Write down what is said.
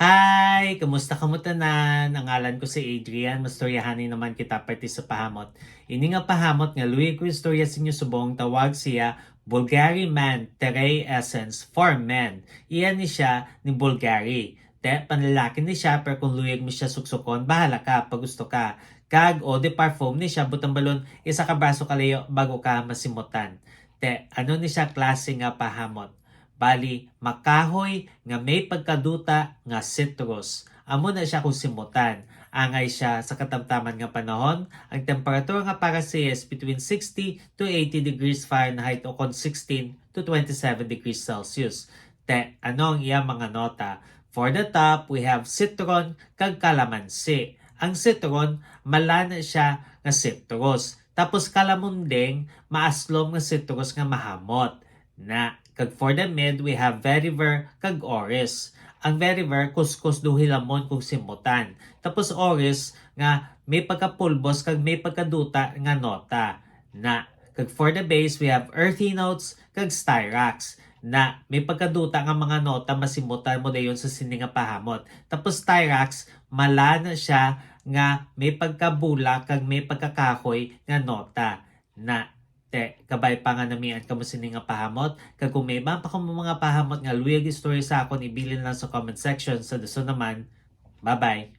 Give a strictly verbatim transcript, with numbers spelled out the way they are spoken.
Hi! Kamusta kamo tanan? Ang ngalan ko si Adrian. Mastoryahanay naman kita parte sa pahamot. Ini nga pahamot nga luyag ko istorya sa inyo subong tawag siya Bulgari Man Terre Essence for Men. Iya ni siya ni Bulgari. Te, panlalaki ni siya, pero kung luyag mo siya suksukon, bahala ka, pag gusto ka. Kag eau de parfum ni siya, butang balon, isa ka braso kalayo bago ka masimutan. Te, ano ni siya klase nga pahamot? Bali, makahoy nga may pagkaduta nga citrus. Amo na siya kung simutan. Angay siya sa katamtaman nga panahon, ang temperatura nga para siya is between sixty to eighty degrees Fahrenheit o kon sixteen to twenty-seven degrees Celsius. Te, ano ang iya mga nota? For the top, we have citron kag kalamansi. Ang citron, malana siya nga citrus. Tapos kalamundeng, maaslom nga citrus nga mahamot. Na, kag for the mid, we have vetiver kag orris. Ang vetiver, kuskus daw hilamon kung simutan. Tapos orris nga may pagkapulbos kag may pagkaduta nga nota. Na, kag for the base, we have earthy notes kag styrax. Na, may pagkaduta nga mga nota masimutan mo dayon sa sini nga pahamot. Tapos styrax, malana siya nga may pagkabula kag may pagkakahoy nga nota. Na, te, kabay pa nga namian kamo sini nga pahamot. Kag kung may iban pa kamo mga pahamot nga luyag istorya sa akon, ibilin lang sa comment section. Sa dason naman, bye-bye.